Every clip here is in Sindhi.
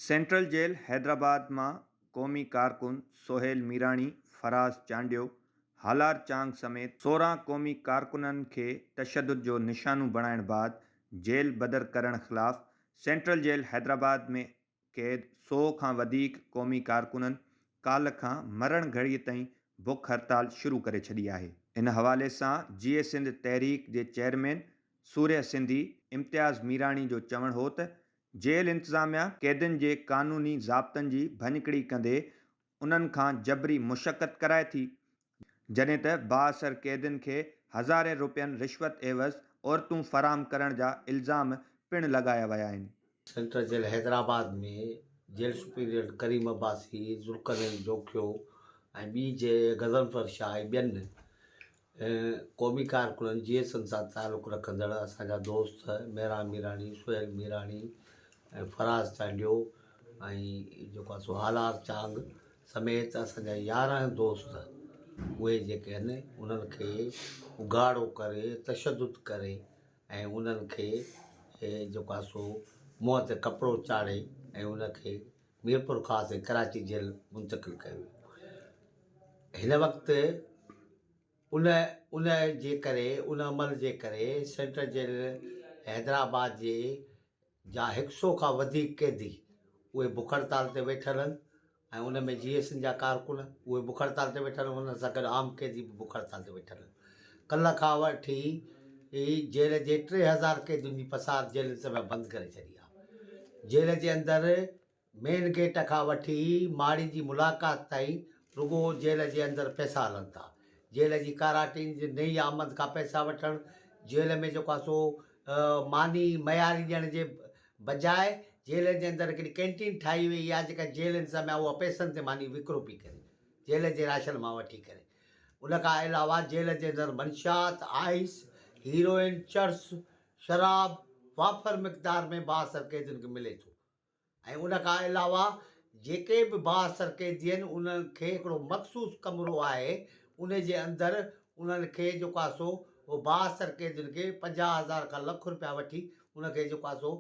سينٽرل جيل حيدرآباد مان قومي ڪارڪن سهيل ميراڻي، فراز چانڊيو، هالار چانگ سميت 16 قومي ڪارڪنن کي تشدد جو نشانو بڻائڻ بعد جيل بدر ڪرڻ خلاف سينٽرل جيل حيدرآباد ۾ قيد سئو کان وڌيڪ قومي ڪارڪنن ڪالهه کان مرڻ گهڙيء تائين بک هڙتال شروع ڪري ڇڏي آهي. ان حوالي سان جيئي سنڌ تحريڪ جي چيئرمين سورهيه سنڌي امتياز ميراڻي جو چوڻ هو ته جيل انتظاميا قيدين جي قانوني ضابطن جي ڀڃڪڙي ڪندي انهن کان جبري مشقت ڪرائي ٿي، جڏهن ته بااثر قيدين کي هزارين رپين رشوت عيوض عورتون فراهم ڪرڻ جا الزام پڻ لڳايا ويا آهن. Central jail Hyderabad ۾ jail superintendent Karim Abbasi, Zulqarnain Jokhio ۽ ٻي جي غضنفر شاهه ۽ ٻين قومي ڪارڪنن جي ايس اين سان تعلق رکندڙ اسان جا دوست ميران ميراڻي، سهيل ميراڻي ۽ فراز چانڊيو ۽ جيڪو آهي سو هالار چانگ سميت اسان جا 11 دوست اهي جيڪي آهن انهن کي اگهاڙو ڪري تشدد ڪري ۽ انهن کي جيڪو آهي سو منهن تي ڪپڙو چاڙهي ۽ ان کي ميرپورخاص ۽ ڪراچي جيل منتقل ڪيو ويو. هن وقت ان ان جي ڪري ان عمل جي ڪري سينٽرل جيل حيدرآباد جي جا هڪ سو کان وڌيڪ قيدي اهي بک هڙتال تي ويٺل آهن ۽ ان ۾ جي ايس جا ڪارڪن اهي بک هڙتال تي ويٺل آهن انهن سان گڏ عام قيدي به بک هڙتال تي ويٺل آهن ڪلهه کان وٺي جيل جي 3000 قيدين جي پسار جيل انتظاميا بند ڪري ڇڏي آهي جيل جي اندر مين گيٽ کان وٺي ماڙي جي ملاقات تائين رڳو جيل جي اندر پئسا هلن ٿا. جيل جي ڪاراٽين جي نئين آمد کان پئسا وٺڻ، جيل ۾ جيڪو آهي سو ماني معياري ڏيڻ جي بجاء جيل جي اندر هڪڙي ڪينٽين ٺاهي وئي آهي جيڪا جيل انتظاميا اها پئسن تي ماني وڪرو پئي ڪري جيل جي راشن مان وٺي ڪري. ان کان علاوه جيل جي اندر منشيات، آئس، هيروئن، چرس، شراب وافر مقدار ۾ بااثر قيدين کي ملي ٿو. ۽ ان کان علاوه جيڪي به بااثر قيدي آهن انهن کي هڪڙو مخصوص ڪمرو آهي ان جي اندر انهن کي جيڪو آهي سو بااثر قيدين کي 50 هزار کان لک روپيا وٺي ان کي جيڪو آهي سو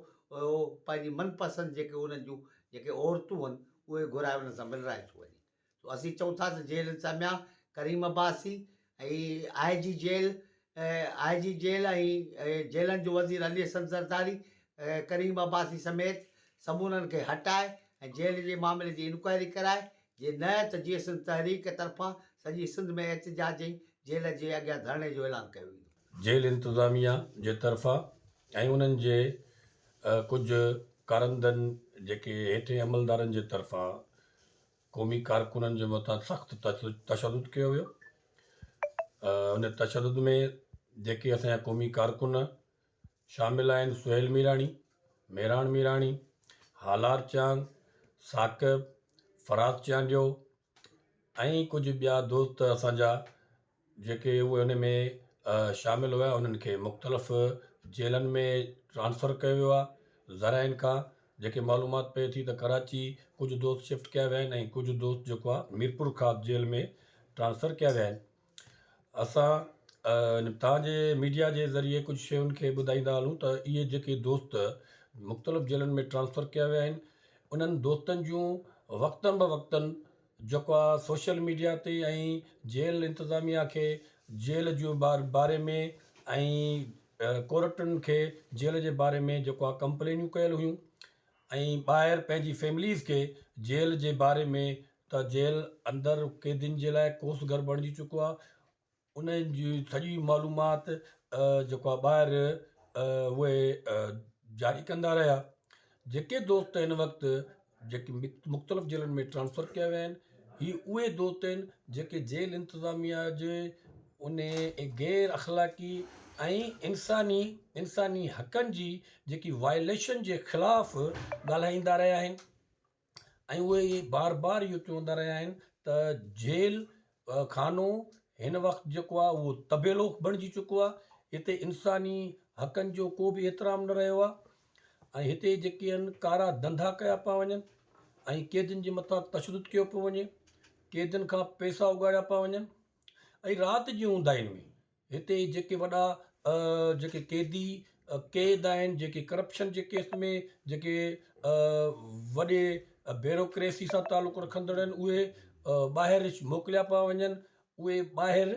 پنهنجي من پسند جيڪي انهن جون جيڪي عورتون آهن اهي گهرائي انهن سان ملرائي ٿو وڃي. سو اسين چئون ٿا ته جيل انتظاميا Karim Abbasi ۽ I G jail I G jail ۽ جيلن جو وزير علي حسن زرداري ڪريم عباسي سميت سمورن کي هٽائي ۽ جيل جي معاملي جي انڪوائري ڪرائي جي نه ته جيئي سنڌ تحريڪ طرفان سڄي سنڌ ۾ احتجاج ۽ جيل جي اڳيان ڌرڻي جو اعلان ڪيو ويندو. جيل انتظاميا جي طرفان ۽ انهن جي ڪجهه ڪارندن جيڪي هيٺين عملدارن جي طرفان قومي ڪارڪنن جي مٿان سخت تشدد ڪيو ويو. ان تشدد ۾ جيڪي اسان جا قومي ڪارڪن شامل آهن سهيل ميراڻي، ميراڻ ميراڻي، هالار چانگ، ثاقب، فراز چانڊيو ۽ ڪجهه ٻيا دوست اسان جا جيڪي اهي ان ۾ شامل هيا انهن کي مختلف جيلن ۾ ٽرانسفر ڪيو ويو آهي ذرائعن کان جيڪي معلومات پئي ٿي ته ڪراچي ڪجهه دوست شفٽ ڪيا ويا آهن ۽ ڪجهه دوست جيڪو آهي ميرپور خاص جيل ۾ ٽرانسفر ڪيا ويا آهن اسان توهان جي ميڊيا جي ذريعي ڪجهه شين کي ٻڌائيندا هلون ته اهي جيڪي دوست مختلف جيلن ۾ ٽرانسفر ڪيا ويا آهن انهن دوستن جون وقتن به وقتن جيڪو آ سوشل ميڊيا تي ۽ جيل انتظاميا کي جيل جي باري ۾ ۽ ڪورٽن کي جيل جي باري ۾ جيڪو آ ڪمپلينيون ڪيل هيون ۽ ٻاهر پنهنجي فيمليز کي جيل جي باري ۾ ته جيل اندر قيدين جي لاء ڪوس گهر بڻجي چڪو آ انهن جي سڄي معلومات جيڪو آهي ٻاهر اهي جاري ڪندا رهيا جيڪي دوست هن وقت جيڪي مختلف جيلن ۾ ٽرانسفر ڪيا ويا آهن هي اهي دوست آهن جيڪي جيل انتظاميا جي ان غير اخلاقي ۽ انساني انساني حقن جي جيڪي وائليشن جي خلاف ڳالهائيندا رهيا آهن ۽ اهي بار بار اهو چوندا رهيا آهن ته جيل خانو هن وقت جيڪو آهي اهو طبيلو بڻجي چڪو آهي هتي انساني حقن جو ڪو به احترام نه رهيو آهي ۽ هتي جيڪي آهن ڪارا ڌنڌا ڪيا پيا وڃن ۽ قيدين جي مٿان تشدد ڪيو پيو وڃي قيدين کان پئسا اڳاڙيا پيا وڃن ۽ رات جي اونداهين ۾ هتي جيڪي وڏا جيڪي قيدي قيد آهن جيڪي ڪرپشن جي ڪيس ۾ جيڪي وڏي بيروڪريسي سان تعلق رکندڙ آهن اهي ٻاهر موڪليا پيا وڃن اهي ٻاهر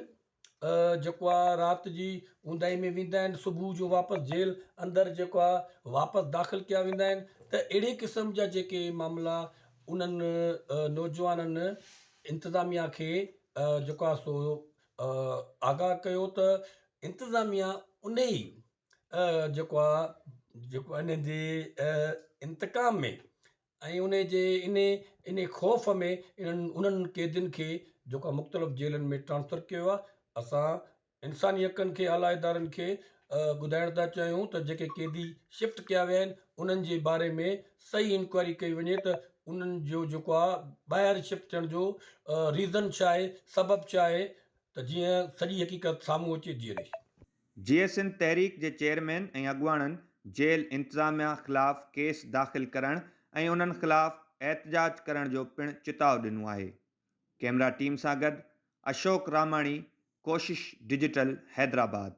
جيڪو آ رات جي اونداهي ۾ ويندا آهن صبح جو واپس جيل اندر جيڪو آ واپس داخل ڪيا ويندا آهن ته اهڙي قسم جا جيڪي معاملا انهن نوجوانن انتظاميا کي جيڪو آ سو آگاهه ڪيو ته انتظاميا انهي جيڪو آ جيڪو انهن جي انتقام ۾ ۽ انهي جي انهي انهي خوف ۾ انهن انهن قيدين کي جيڪو آهي مختلف جيلن ۾ ٽرانسفر ڪيو ويو آهي اسان انساني حقن کي اعليٰ ادارن کي ٻڌائڻ ٿا چاهيون ته جيڪي قيدي شفٽ ڪيا ويا آهن انهن جي باري ۾ صحيح انڪوائري ڪئي وڃي ته انهن جو جيڪو آهي ٻاهر شفٽ ٿيڻ جو ريزن ڇا آهي سبب ڇا آهي ته جيئن سڄي حقيقت سامهون اچي جي ريش. جيئي سنڌ تحريڪ جي چيئرمين ۽ اڳواڻن جيل انتظاميا خلاف ڪيس داخل ڪرڻ ۽ انهن خلاف احتجاج ڪرڻ جو پڻ چتاء ڏنو آهي. ڪئميرا ٽيم سان گڏ اشوڪ راماڻي، ڪوشش ڊجيٽل، حيدرآباد.